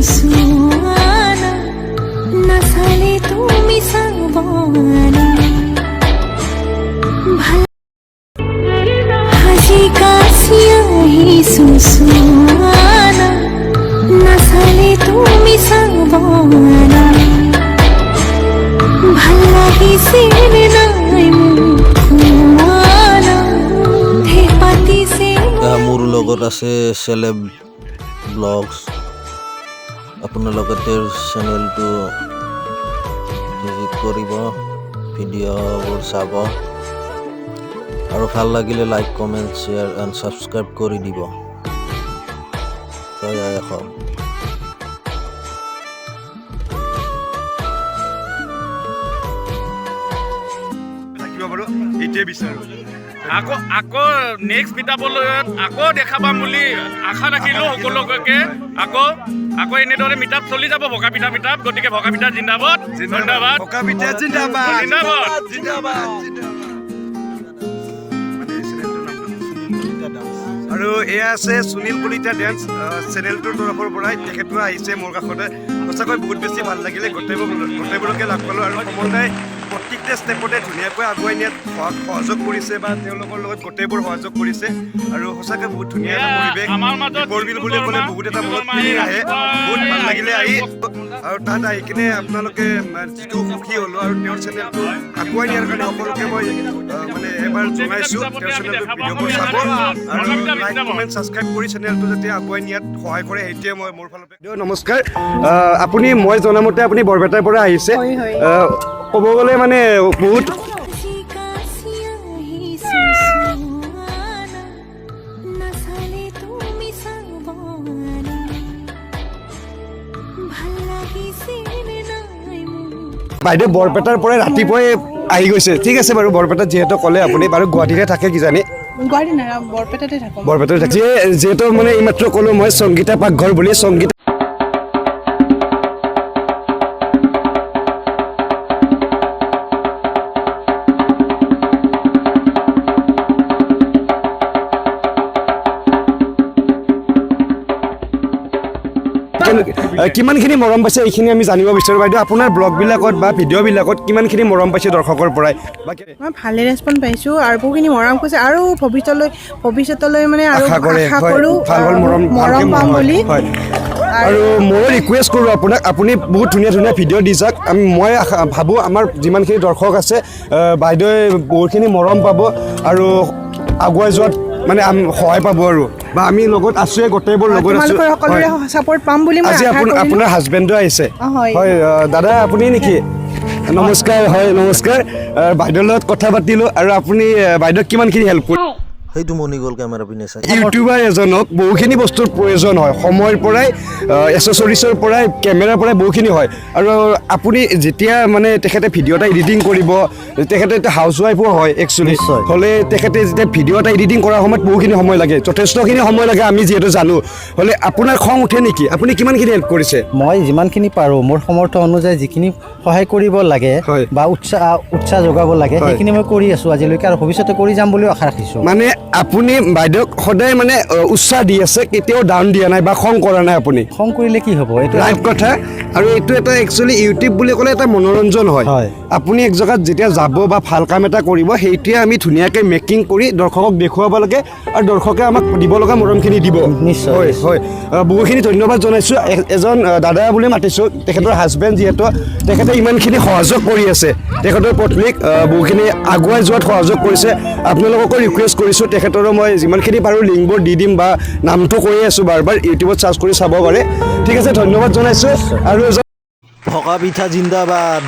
চুচুৱানা, নাচালে তুমি চাবানা। ভাল সাজি কাচি আহিছো চোৱানা, নাচালে তুমি চাবানা। ভাল লাগিছে নে নাই মোক কোৱানা, পাতিছে। এয়া মোৰ লগত আছে চেলেব ব্লগছ। আপোনালোকে তেওঁৰ চেনেলটো ভিজিট কৰিব, ভিডিঅ'বোৰ চাব আৰু ভাল লাগিলে like, comment, share and subscribe কৰি দিব। জয় আই অসম। থাকিব পাৰোঁ, এইটোৱে বিচাৰোঁ। আকৌ নেক্সট মিটাপলৈ আকৌ দেখা পাম বুলি আশা ৰাখিলোঁ সকলোকে। আকৌ এনেদৰে মিটাপ চলি যাব, ভকা পিঠা মিটাপ। গতিকে ভকা পিঠা জিন্দাবাদ, ধন্যবাদ। ভকা পিঠা জিন্দাবাদ। জিন্দাবাদ। জিন্দাবাদ, জিন্দাবাদ। মানে চেনেলটোৰ নামটো আৰু এয়া আছে সুনীল কলিতা ডেন্স চেনেলটোৰ তৰফৰ পৰাই তেখেতো আহিছে মোৰ কাষতে। সঁচাকৈ বহুত বেছি ভাল লাগিলে, গোটেইবোৰকে লগ পালোঁ আৰু কমল দাই প্ৰত্যেকটা ষ্টেপতে ধুনীয়াকৈ আগুৱাই নিয়াত সহযোগ কৰিছে বা তেওঁলোকৰ লগত গোটেইবোৰ সহযোগ কৰিছে আৰু সঁচাকৈ বহুত ধুনীয়া এটা এয়া পৰিৱেশ। আমাৰ মাজত দীপৰ বিল বুলি ক'লে জিতু বহুত এটা শৰ্মা, মনত জিতু ফিলিং শৰ্মা আহে। বহুত ভাল লাগিলে আহি আৰু তাত আহি কিনে আপোনালোকে যিটো সুখী হ'লোঁ আৰু তেওঁৰ চেনেলটো আগুৱাই নিয়াৰ কাৰণে সকলোকে মই মানে এবাৰ জনাইছোঁ, তেওঁৰ চেনেলটো ভিডিঅ'বোৰ চাব আৰু লাইক, কমেণ্ট, ছাবস্ক্ৰাইব কৰি চেনেলটো যাতে আগুৱাই নিয়াত সহায় কৰে, সেইটোৱে মই মোৰ ফালৰ পৰা। নমস্কাৰ, আপুনি মই জনামতে আপুনি বৰপেটাৰ পৰা আহিছে। ক'ব গ'লে মানে বহুত সাজি কাচি আহিছো চোৱানা, নাচালে তুমি চাবানা। ভাল লাগিছে নে নাই মোক। বাইদেউ বৰপেটাৰ পৰাই ৰাতিপুৱাই আহি গৈছে। ঠিক আছে বাৰু, বৰপেটাত যিহেতু ক'লে আপুনি বাৰু গুৱাহাটীতে থাকে কিজানি? গুৱাহাটী নাই, বৰপেটাতে থাকোঁ। বৰপেটাতে থাকে। যিহেতু মানে এইমাত্ৰ ক'লোঁ মই সংগীতা পাকঘৰ বুলি, সংগীতা কিমানখিনি মৰম পাইছে এইখিনি আমি জানিব বিচাৰোঁ। বাইদেউ, আপোনাৰ ব্লগবিলাকত বা ভিডিঅ'বিলাকত কিমানখিনি মৰম পাইছে দৰ্শকৰ পৰাই বা মই ভালে ৰেচপঞ্চ পাইছোঁ আৰু বহুখিনি মৰম কৰিছে আৰু ভৱিষ্যতলৈ মানে আৰু আশা কৰে আশা হয়, কৰোঁ ভাল ভাল মৰম মৰম ভালকে পাম হয়, বুলি। হয়, আৰু ময়ো ৰিকুৱেষ্ট কৰোঁ আপোনাক, আপুনি বহুত ধুনীয়া ধুনীয়া ভিডিঅ' দি যাওক। আমি মই আশা ভাবোঁ আমাৰ যিমানখিনি দৰ্শক আছে, বাইদেৱে বহুতখিনি মৰম পাব আৰু আগুৱাই যোৱাত মানে আমি সহায় পাব আৰু বা আমি লগত আছোৱে, গোটেইবোৰ লগত আছোঁ। তোমালোকৰ সকলোৰে হয়। ছাপৰ্ট পাম বুলি মই আজি আশা কৰিলোঁ। আপোনাৰ হাজবেণ্ডো আহিছে? অ, হয়। হয়, দাদা আপুনি নেকি? নমস্কাৰ। হয়, নমস্কাৰ। বাইদেউৰ লগত কথা পাতিলোঁ আৰু আপুনি বাইদেউক কিমানখিনি হেল্প কৰি সেইটো মনি গ'ল কেমেৰা পিনে চাই। ইউটিউবাৰ এজনক বহুখিনি বস্তুৰ প্ৰয়োজন হয়, সময়ৰ পৰাই, এচেচৰিজৰ পৰাই, কেমেৰাৰ পৰাই বহুখিনি হয়। আৰু আপুনি যেতিয়া মানে তেখেতে ভিডিঅ' এটা এডিটিং কৰিব, তেখেতে এতিয়া হাউচ ৱাইফো হয় একচুৱেলি, হ'লে তেখেতে যেতিয়া ভিডিঅ' এটা এডিটিং কৰাৰ সময়ত বহুখিনি সময় লাগে, যথেষ্টখিনি সময় লাগে, আমি যিহেতু জানো। হ'লে আপোনাৰ খং উঠে নেকি? আপুনি কিমানখিনি হেল্প কৰিছে? মই যিমানখিনি পাৰোঁ, মোৰ সমৰ্থ অনুযায়ী যিখিনি সহায় কৰিব লাগে বা উৎসাহ যোগাব লাগে, সেইখিনি মই কৰি আছোঁ আজিলৈকে আৰু ভৱিষ্যতে কৰি যাম বুলিও আশা ৰাখিছোঁ। মানে আপুনি বাইদেউক সদায় মানে উৎসাহ দি আছে, কেতিয়াও ডাউন দিয়া নাই বা খং কৰা নাই আপুনি? খং কৰিলে কি হ'ব এইটো? ৰাইট কথা। আৰু এইটো এটা একচুৱেলি ইউটিউব বুলি ক'লে এটা মনোৰঞ্জন হয়। আপুনি এক জেগাত যেতিয়া যাব বা ভাল কাম এটা কৰিব, সেইটোৱে আমি ধুনীয়াকৈ মেকিং কৰি দৰ্শকক দেখুৱাব লাগে আৰু দৰ্শকে আমাক দিব লগা মৰমখিনি দিব। নিশ্চয়, হয়। নিশ্চয়। হয়, বহুখিনি ধন্যবাদ জনাইছোঁ। এজন দাদা বুলি মাতিছোঁ, তেখেতৰ হাজবেণ্ড যিহেতু তেখেতে ইমানখিনি সহযোগ কৰি আছে, তেখেতৰ পত্নীক বহুখিনি আগুৱাই যোৱাত সহযোগ কৰিছে। আপোনালোককো ৰিকুৱেষ্ট কৰিছোঁ, তেখেতৰো মই যিমানখিনি পাৰোঁ লিংকবোৰ দি দিম বা নামটো কৈয়ে আছোঁ বাৰ বাৰ, ইউটিউবত চাৰ্চ কৰি চাব পাৰে। ঠিক আছে, ধন্যবাদ জনাইছোঁ। আৰু এজন ভকা পিঠা জিন্দাবাদ।